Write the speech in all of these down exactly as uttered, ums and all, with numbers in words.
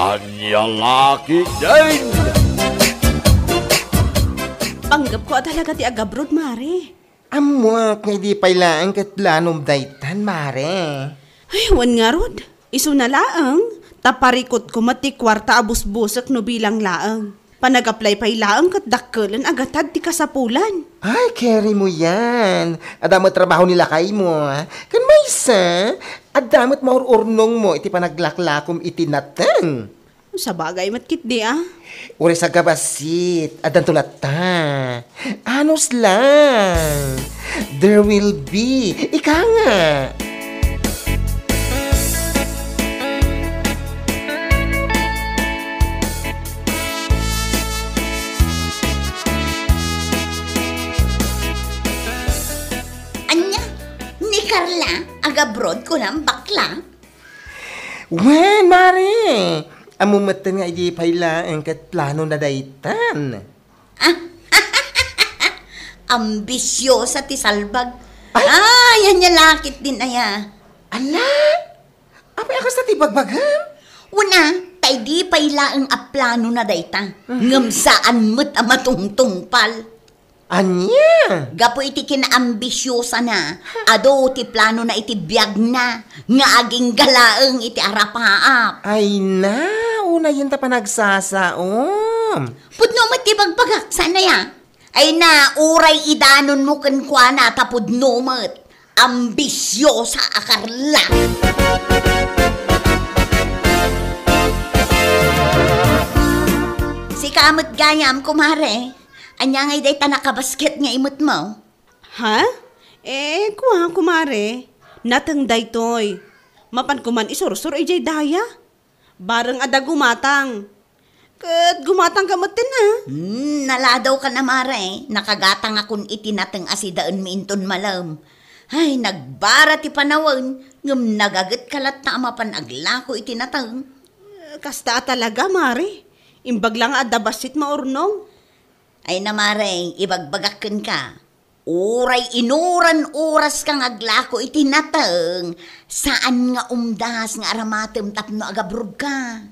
Ania la ketdin? Panggepko a talaga ti agabroad, Mare. Ammoak nga idi pay laeng ket planom daytan, Mare. Ay, wen ngarud. Isuna laeng, ta parikutko met ti kuarta a busbusek no bilang laeng. Panag-apply pay laeng ket dakkelen a gatad ti kasapulan. Ay, carry mo yan. Adda met trabaho ni lakaymo, ah. Ken maysa, adda met maur-urnongmo iti panaglaklakom iti nateng. Sabagay met ketdi, ah. Uray sagabassit, addanto latta. Anus lang. There will be. Ika nga. Ania? Ni Carla, agabroad kunam bakla? Wen, Mare. Ammo metten nga idi pay laeng ket planona daytan. Ah, ambisiosa ti salbag. Ay! Ay, ania la ketdin aya? Ala? Apay a kasta ti bagbagam? Una, ta idi pay laeng a planona dayta, ngem saan met a matungtungpal. Ania? Gapu iti kinaambisiosana, adu ti planona iti biagna nga agingga laeng iti arapaap. Ay na, unayen ta panagsasaom. Pudno met ti bagbagak, saan aya? Ay na, uray idanonmo kenkuana ta pudno met. Ambisiosa a Carla. Sika met gayam, kumare. Ania ngay dayta nakabasket nga imetmo? Ha? Eh, kua, kumare. Nateng daytoy. Mapanko man isursor idiay daya. Bareng adda gumatang. Ket gumatangka metten, a. Hmm, naladawka, mare. Nakagatangakon iti nateng a sidaenmi inton malem. Ay, nagbara ti panawen, ngem nagagetka latta a mapan aglako iti nateng. Eh, kasta a talaga, mare. Imbag la nga adda bassit maurnong. Ay na, mare, ibagbagak kenka. Uray inuran oraska nga aglako iti nateng, saan nga umdas nga aramatem tapno agabrodka.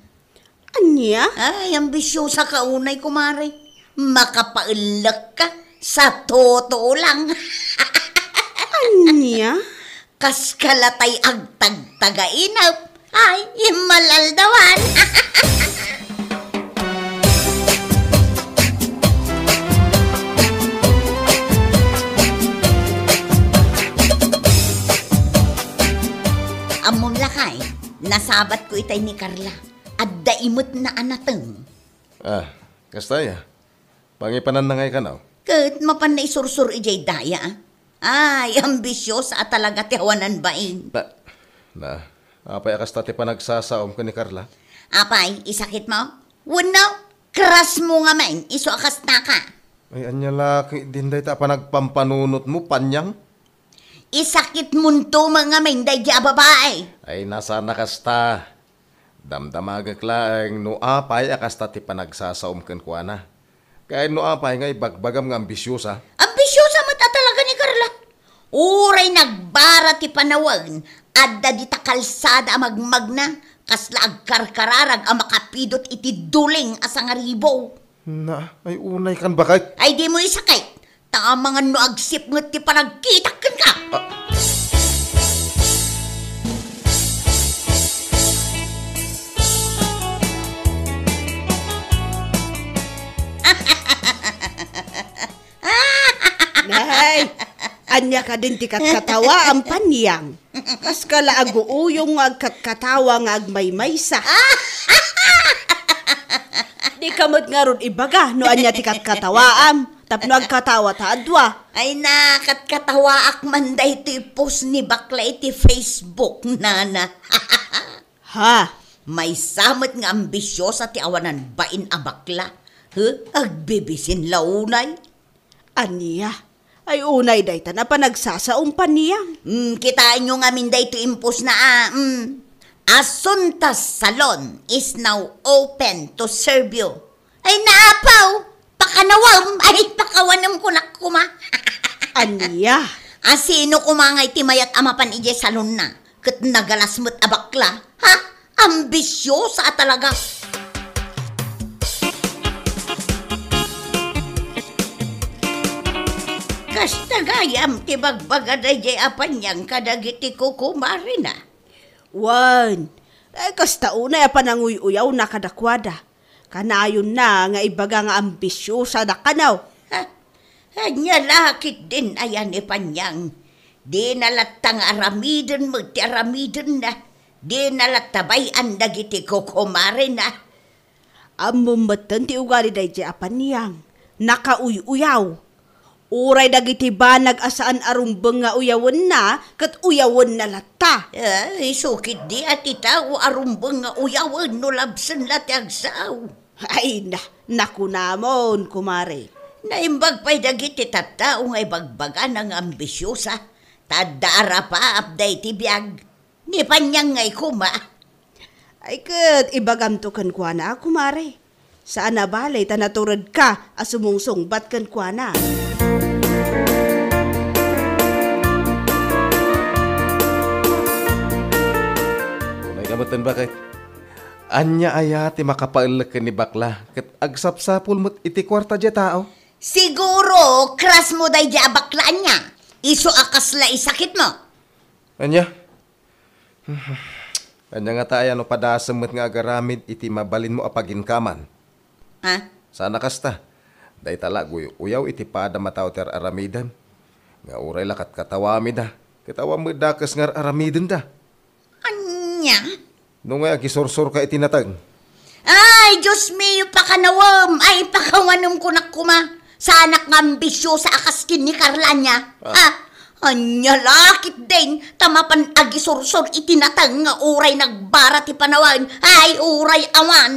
Ania? Ay, ambisiosa ka unay, kumare. Makapaellek ka sa toto lang. Ania? Kas kalatay agtagtagainep. Ay, immalaldawan. Ammom lakay, nasabatko itay ni Carla. Adda imetna a nateng. Ah, kasta aya? Pangipananna ngay kano? Ket mapanna isursor idiay daya, a? Ay, ambisiosa a talaga ti awanan bain. Na, na, apay a kasta ti panagsasaom ken ni Carla? Apay, isakitmo? Wenno, crush mo ngamin, isu a kastaka? Ay, ania la ketdin dayta a panagpampanunotmo, Panyang? Isakitmonto met ngamin daydi a babai. Ay, na, saan a kasta. Damdamagek laeng no apay a kasta ti panagsasaom kenkuana. Ken no apay nga ibagbagam nga ambisiosa. Ambisiosa met a talaga ni Carla. Uray nagbara ti panawen, adda dita kalsada a magmagna, kasla agkarkararag a makapidot iti duling a sangaribo. Na, ay unay kan bakay. Ay, dimo isakit. Ta amangan no agsipnget ti panagkitak kenka. Ah. Nay, ania kadin ti katkatawaam, Panyang? Kaskala aguuyong nga agkatkatawa nga agmaymaysa. Dika met ngarud ibaga no ania ti katkatawaam, tapno agkatawa ta a dua. Ay na, katkatawaak man daytoy post ni bakla iti Facebook, nana. Ha? Maysa met nga ambisiosa ti awanan bain a bakla. Huh? Agbibisin la unay. Ania? Ay unay dayta a panagsasaom, Panyang. Mm, kitaenyo ngamin daytoy impostna a, mm, Asunta Salon is now open to serve you. Ay, naapaw! Pakanawam! Ay, pakawanem kunak kuma. Ania? A, sino kuma nga iti mayat a mapan idiay salonna? Ket nagalas met a bakla. Ha? Ambisiosa a talaga. Kasta gayam ti bagbaga daydiay a Panyang kadagiti kukumarena. Wen, eh, kasta unay a pananguy-uyawna kadakuada. Kanayonna nga ibaga nga ambisiosa da kano. Ha? Ania la ketdin aya ni Panyang? Dina latta nga aramiden met ti aramidenna. Dina latta bay-an dagiti kukumarena. Ammom metten ti ugali daydiay a Panyang. Nakauy-uyaw. Uray dagiti banag a saan a rumbeng nga uyawenna, ket uyawenna latta. Ay, isu ketdi a ti tao a rumbeng nga uyawen no labsen la ti agsao. Ay, na, nakunamon, kumare. Naimbag pay dagiti tattao nga ibagbagana nga ambisiosa, ta adda arapaap daydi biag. Ni Panyang ngay koma. Ay ket, ibagamto kenkuana, kumare. Saan a bale ta naturedka a sumungsungbat kenkuana. Unay ka metten, baket. Ania aya ti makapaellek ken ni bakla ket agsapsapul met iti kuarta diay tao? Siguro, crush mo daydiay a bakla ania. Isu a kasla isakitmo. Ania? Ania ngata aya no padasem met nga agaramid iti mabalinmo a paginkaman? Ha? Saan a kasta. Dayta la aguy-uyaw iti pada mataw ti ar-aramidem. Nga uray la katkatawamida, ket awan met dakes nga ar-aramidenda. Ania? No ngay agisursurka iti nateng. Ay, Dios mio, pakanawem! Ay, pakawanem kunak koma! Saanak nga ambisiosa a kas ken ni Carla ania. Ah. Ah, ania la ketdin, ta mapan agisursor iti nateng nga uray nagbara ti panawen. Ay, uray awan.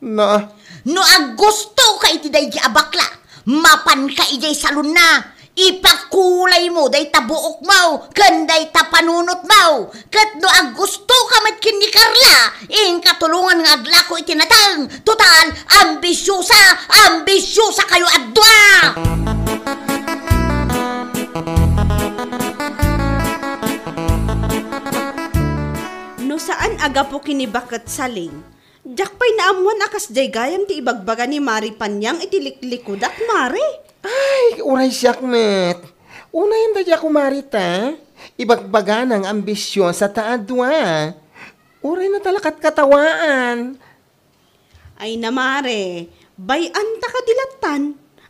Na. No aggustoka iti daydi a bakla, mapanka idiay salonna, ipakulaymo dayta buokmo ken dayta panunotmo. Ket no aggustoka met ken ni Carla, inka tulongan nga aglako iti nateng. Total, ambisiosa, ambisiosakayo a dua! No saan a gapu ken ni Baket Saling, diak pay naammuan a kasdiay gayam ti ibagbaga ni Mari Panyang iti liklikudak, Mari. Ay, uray siak met. Unayem daydiay a kumare ta. Ibagbagana nga ambisiosa ta a dua. Uray na talakat katawaan. Ay na, Mare, bay-anta kadi lattan.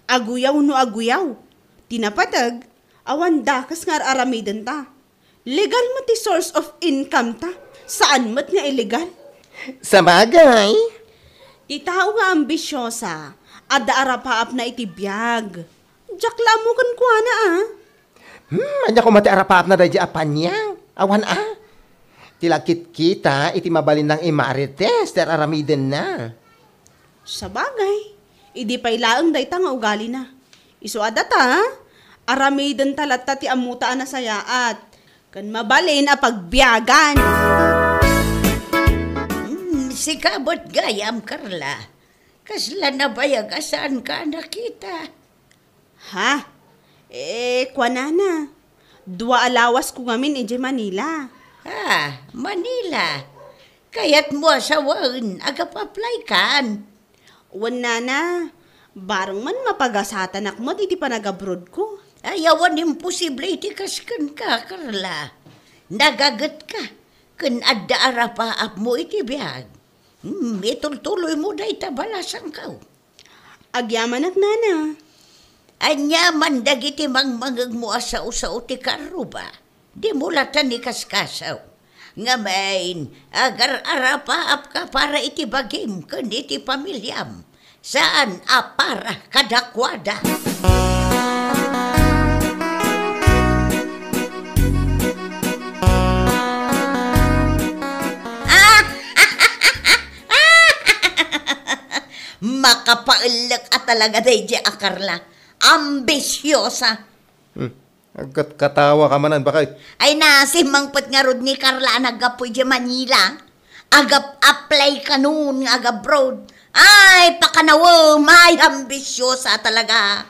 Aguyaw no aguyaw. Ti napateg, awan dakes nga ar-aramidenta. Legal met ti source of income ta, saan met nga illegal. Sabagay. Ti tao nga ambisiosa, adda arapaapna iti biag. Diak la ammo kenkuana, a. Hmm, ania koma ti arapaapna daydi a Panyang? Awan, a. Ti lagkitkita iti mabalinna nga imarites ti ar-aramidenna. Sabagay, idi pay laeng dayta nga ugalina. Isu a data, aramidenta latta ti ammota a nasayaat, ken mabalin a pagbiagan. Hmm, sika met gayam, Carla. Kasla nabayag a saanka a nakita? Ha? Eh, kuanana, dua a lawasko ngamin idiay Manila. Ha, Manila? Kayatmo a sawen, agap-apply kan? Wen, nana, bareng man mapagasatanak met iti panagabroadko. Ay, awan imposible iti kas kenka, Carla. Nagagetka, ken adda arapaapmo iti biag. Hmm, itultuloymo dayta balasangko. Agyamanak, nana. Ania man dagiti mangmangegmo a sao-sao ti karruba? Dimo latta ikaskaso. Ngamin, agar-arapaapka para iti bagim ken iti pamiliam. Saan a para kadakuada. Makapaellek a talaga daydiay a Carla. Ambisiosa. Hmm. Agkatkatawa ka manen, baket. Ay, na, simmangpet ngarud ni Carla a naggapu idiay Manila. Agap-apply kanon nga agabroad. Ay, pakanawem, ay, ambisiosa talaga.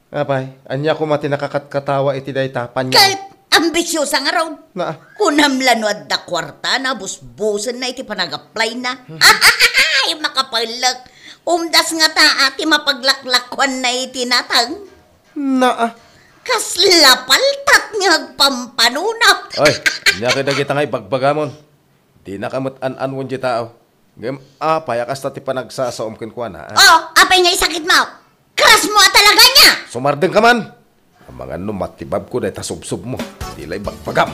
Apay, ania koma ti nakakatkatawa iti dayta, Panyang? Ket ambisiosa ngarud. Na. Kunam la no adda kuartana, busbusenna iti panag-applyna. Ay, makapaellek. Umdas ngata a ti mapaglaklakuanna iti nateng. Naa, Kasla paltat nga agpampanunot. Oy, ania kay dagita nga ibagbagamon? Dinaka met an-anuen diay tao. Ngem apay a kasta ti panagsasaom kenkuana, a? Oh, apay nga isakitmo? Crush mo a talaga ania? Sumardengka man! Amangan no matibabko dayta subsobmo. Di la ibagbagam.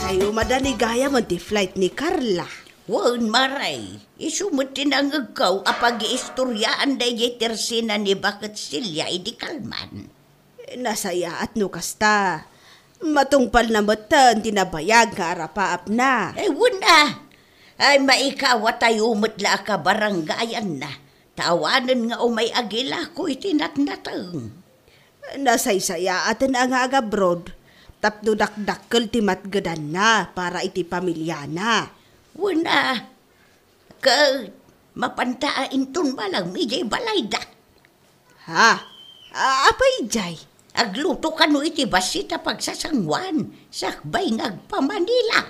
Ay, umada ni gayam ti flight ni Carla. Wen, Mare, isu met ti nangegko a pagiistoriaan daydiay tersena ni Baket Celia idi kalman. Nasayaat no kasta. Matungpalna metten ti nabayag nga arapaapna. Ay, wen a. Ay, maikawatayo met la a kabarangayanna. Ta awanen nga umay agilako iti natnateng. Nasaysayaaten a nga agabroad tapno dakdakkel ti matgedanna para iti pamiliana. Wen a, ket mapanta a inton malagmi idiay balayda. Ha? A-, apay idiay? Agluto kano iti bassit a pagsasanguan, sakbay nga agpamanila.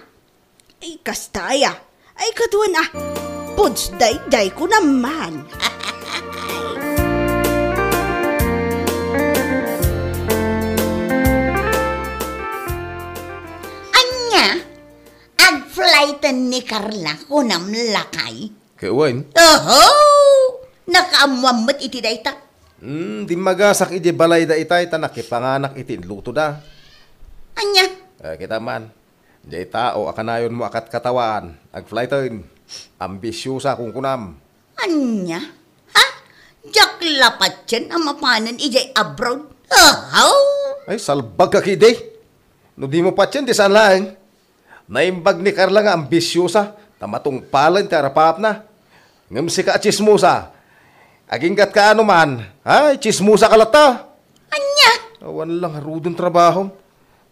Ay, kasta aya. Ay, kaduan a. Puds daydiay ko naman. Ania? Agflighten ni Carla, kunam lakay? Ket wen? Oho! Nakaammoam met iti dayta. Hmm, dimmagasak idiay balayda itay ta nakipanganak iti inlutoda. Ania? Eh, kita man. Diay tao a kanayonmo a katkatawan, agflighten. Ambisiosa, kunkunam. Ania? Ha? Diak la patien a mapanen idiay abroad? Ahaw! Ay, salbag ka, kidi. No dimo patien, di saan laeng. Naimbag ni Carla nga ambisiosa, ta matungpalen ti arapaapna. Ngem sika a tsismosa, aginggatka a numan, ay, tsismosa ka latta. Ania? Awan la ngaruden trabahom.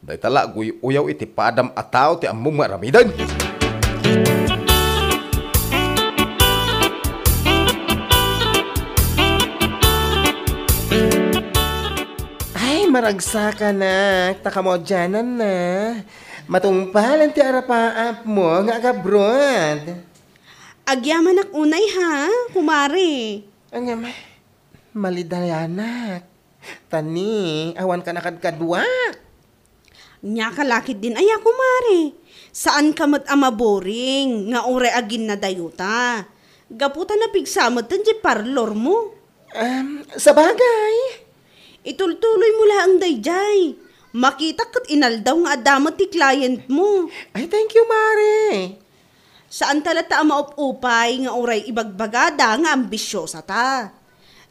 Dayta la aguy-uyaw iti padam a tao ti ammom nga aramiden. Ay, maragsakanak, ta kamaudiananna. Matungpalen ti arapaapmo nga agabroad. Agyamanak unay, ha, kumare. Ngem, malidayanak. Ta ni, awan ka nakadkadua. Nia ka la ketdin aya, kumare. Saanka met a maboring nga uray aginnadayota. Gapu ta napigsa metten diay parlormo. Em, sabagay. Itultuloymo laeng daydiay. Makitak ket inaldaw nga adda met ti clientmo. Ay, thank you, Mare. Saanta latta a maupupay nga uray ibagbagada nga ambisiosata.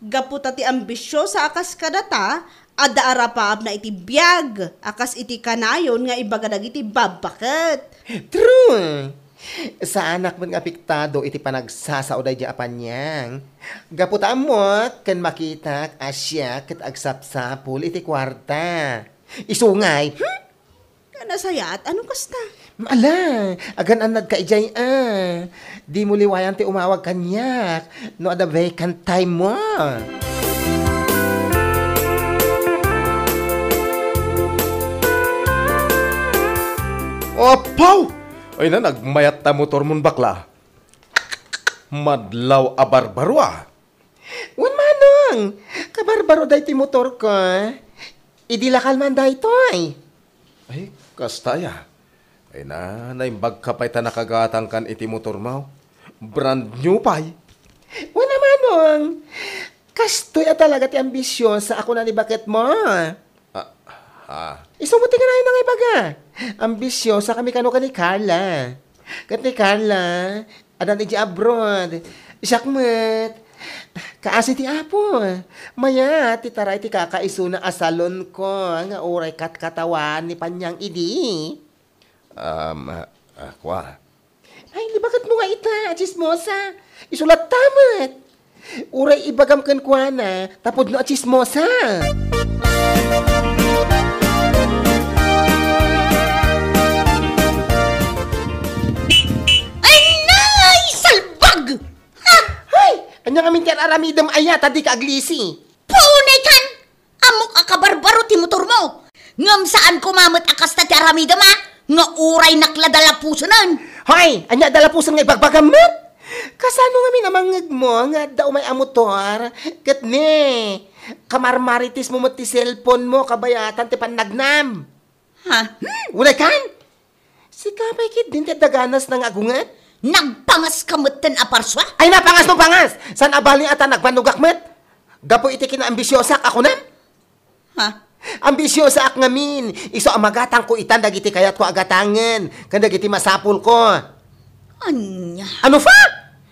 Gapu ta ti ambisiosa a kas kadata, adda arapaapna iti biag a kas iti kanayon nga ibaga dagiti babbaket. True! Saanak met nga apektado iti panagsasao daydiay a paniang. Gapu ta ammok ken makitak a siak ket agsapsapul iti kuarta. Isu ngay, hmm? Nasayaat, ano kasta? Ala, agan-annadka idiay, a. Dimo liwayan ti umawag kaniak no adda vacant time mo. Apaw! Ay na, nagmayat ta motor mon, bakla. Madlaw a barbaro, a. Wen, manong, kabarbaro daytoy motorko. Idi la kalman daytoy. Ay, kasta aya. Ay na, naimbag ka pay ta nakagatangkan iti motormo. Brand new pay. Wen a, manong, kastoy a talaga ti ambisiosa a kuna ni baketmo. Ah, ah. Isu met ti kanayon nga ibaga. Ambisiosakami kano ken ni Carla. Ket ni Carla, addan idiay abroad. Siak met, kaasi ti Apo. Mayat ti taray ti kakaisuna a salonko nga uray katkatawan ni paniang idi. Um, ah, ah, kua. Ay, ni baketmo nga ita, a tsismosa. Isu latta met. Uray ibagam kenkuana, ta pudno a tsismosa. Ay, nay! Salbag! Ha? Ay! Ania ngamin ti ar-aramidem aya, ta dika aglisi? Punay kan! Ammok a kabarbaro ti motormo. Ngem saan koma met a kasta ti aramidem, a, nga uraynak la dalapusenen. Hoy, ania dalapusen nga ibagbagam met? Kasano ngamin a mangngegmo nga adda umay a motor? Ket ne, Kamarmarites mo met ti cellphone mo, kabayatan ti pannagnam. Ha? Hmm, unay kan? Sika pay ketdin ti adda ganas na nga agunget? Nagpangas ka metten a parsua? Ay, napangas no pangas! Saan a bali a ta nagbannogak met? Gapu iti kinaambisiosak a kunam? Ha? Ambisiosaak ngamin, isu a magatangko itan dagiti kayatko a gatangen, ken dagiti masapulko. Ania? Ano fa?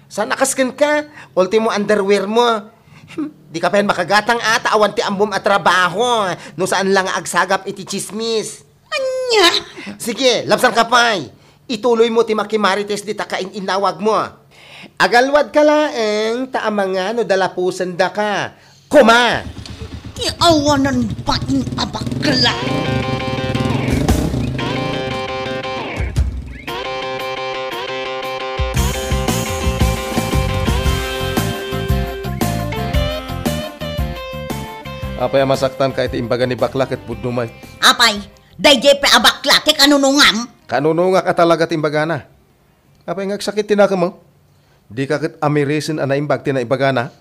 Saan a kas kenka? Ultimo underwear mo. Hmm, di ka pay makagatang ata awan ti ammom a trabaho, no saan la nga agsagap iti tsismis. Ania? Sige, labsanka pay. Ituloy mo ti makimarites dita kaininawag mo. Agalwadka laeng ta amangan no dalapusendaka. Koma! Ti awanan bain a bakla. Apay a masaktanka iti imbaga ni bakla ket pudno met? Apay, daydiay pay a bakla ti kanunongam? Kanunongak a talaga ti imbagana. Apay nga agsakit ti nakemmo? Dika ket amirisen a naimbag ti naibagana?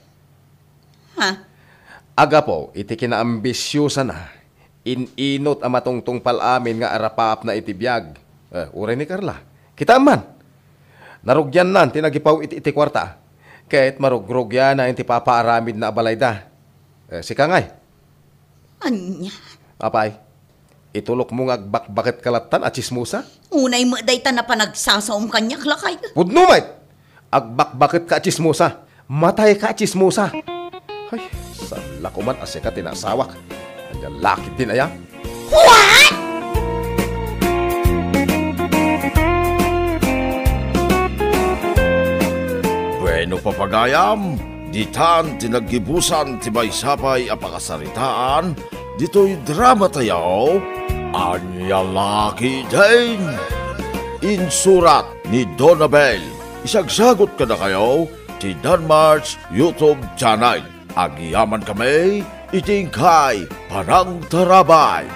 Ha? Agapu iti kinaambisiosana, in-inut a matungtungpal amin nga arapaapna iti biag. Eh, uray ni Carla. Kitaem man. Narugiannan ti nagipaw iti, iti kuarta. Ket marugrugianan ti papaaramidna a balayda. Eh, sika ngay? Ania? Apay, itulokmo nga agbakbaketka lattan a tsismosa? Unay met dayta napanagsasaom kaniak, lakay. Pudno met! Agbakbaketka a tsismosa. Matayka a tsismosa. Ay, saan la koman a sika ti naasawak. Ania la ketdin aya? What? Bueno, papagayam, ditan ti naggibusan ti maysa pay a pakasaritaan ditoy drama tayo, Ania la ketdin? Insurat ni Donabel, isagsagut kadakayo ti Danmar's YouTube channel. Agyaman kami iti inkay panangtarabay.